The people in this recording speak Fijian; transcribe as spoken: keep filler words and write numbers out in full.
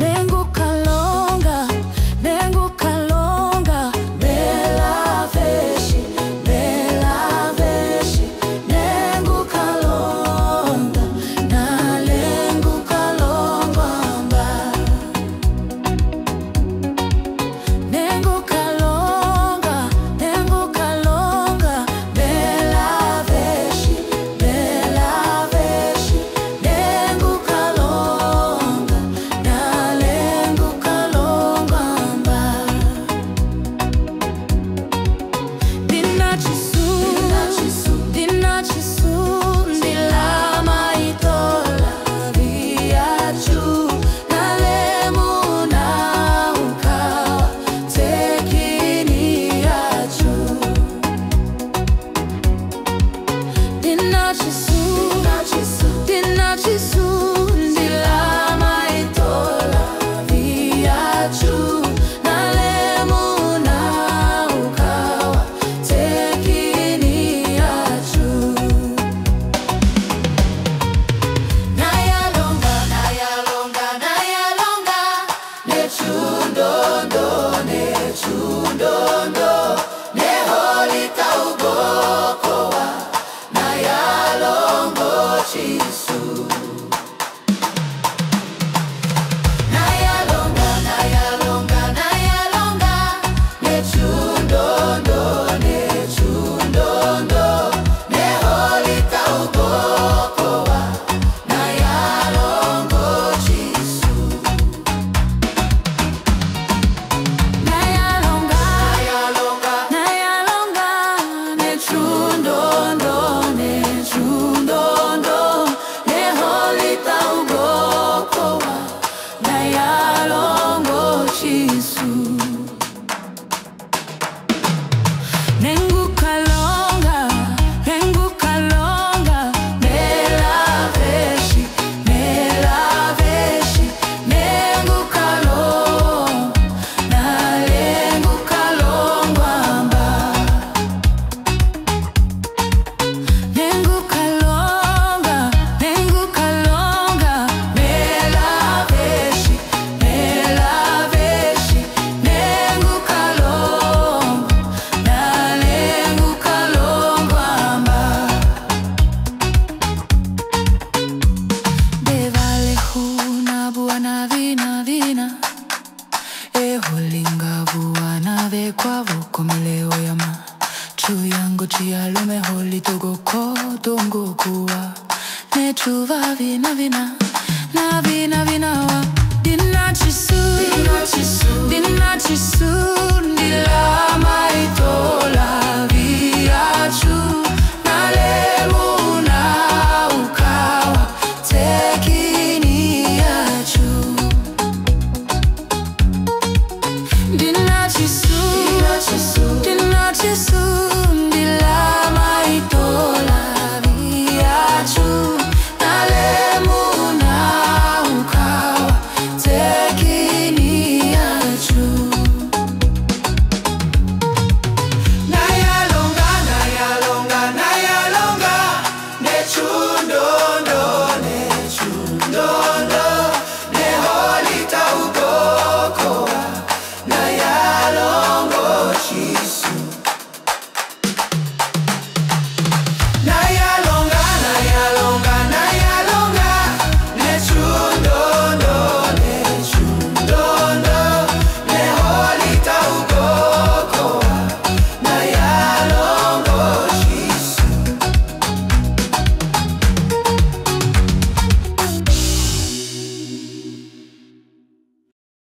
Nequ kalonga, nequ kalonga, me laveshi, me laveshi, nequ kalonga, na lequ kalonga ba. Nequ kalonga, nequ kalonga, me laveshi, me laveshi, nequ kalonga, na lequ kalonga ba. Dina Jisu, dina Jisu, dina Jisu, ni lama i tola via Jiu, na lemu na ukawa tekini a Jiu. Dina Jisu, dina Jisu, dina Jisu, ni lama i tola via Jiu, na lemu na ukawa tekini a Jiu. Na yaloqu, na yaloqu, na yaloqu, ne Jiu dodo, ne Jiu dodo, ne holi tau qo, na yaloqu Jisu. Na yaloqu, na yaloqu, na yaloqu, ne Jiu dodo, ne Jiu dodo, ne holi tau qo, na yaloqu Jisu. Na yaloqu, na yaloqu, na yaloqu, ne Jiu dodo, ne Jiu dodo, ne holi tau qo, na yaloqu Jisu. Nequ kalonga, nequ kalonga, me laveshi, me laveshi, nequ kalonga, na lequ kalonga ba. Nequ kalonga, nequ kalonga, me laveshi, me laveshi, nequ kalonga, na lequ kalonga ba. De vale huna vua na vinavina. E holi ga vua na vekwa voko me lewe ya ma. Jiu yaqu, Jiu yalu, me holi tau qo, tau qo kua. Ne Jiu vavinavina, na vinavina wa. Dina Jisu, dina Jisu, dina Jisu, ni lama i tola